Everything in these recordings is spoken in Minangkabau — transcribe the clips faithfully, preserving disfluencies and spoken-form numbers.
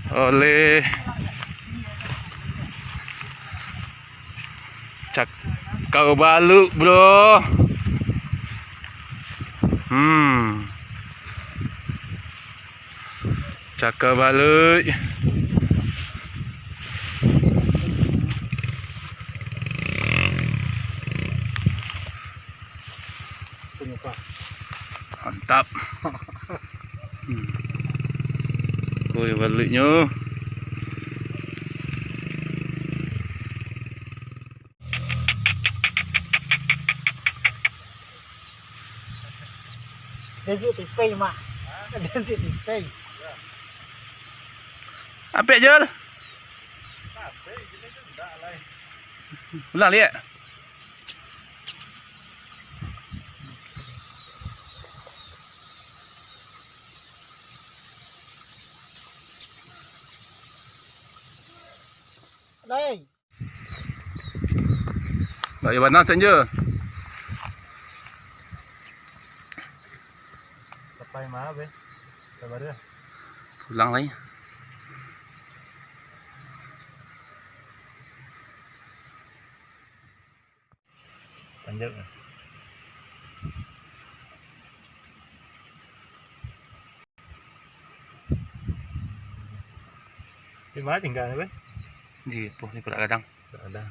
Oleh cakau baluik, bro. Hmm. Cakau baluik. Mantap. Hmm. Koi baluiknyo. Dia si tipei, Mak. Dia si tipei. Apek, Jul? Ulang liak. Lai. Nak yo bana sen je. Sampai ma, be? Sabar ya. Pulang lai. Panjang. Di mana tinggal ni, Bang? Di, po, di Pulau Gadang. Pulau Gadang.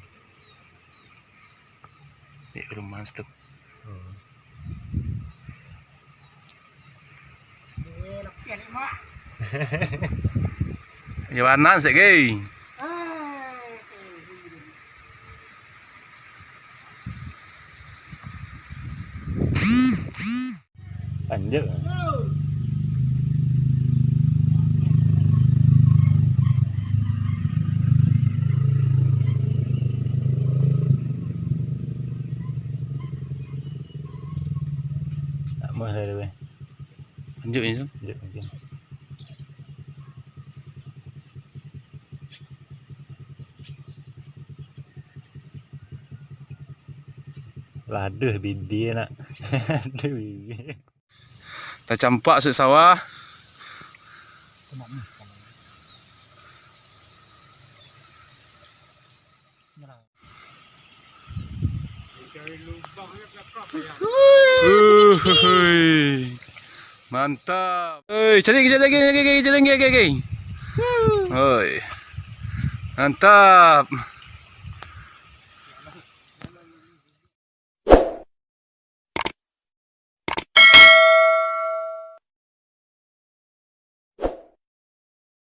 Di rumah situ. Hmm. Yo, anan sek, gey. Lanjut. Tak mah dah, weh. Lanjut je, Sun. Lanjut, lanjut. Lah, aduh, bibia nak. Aduh, bibia. Tacampak suik sawah. Uhuy. Mantap. Oi, cari, cari lagi, lagi, lagi, cari lagi, lagi, lagi. Oi. Mantap.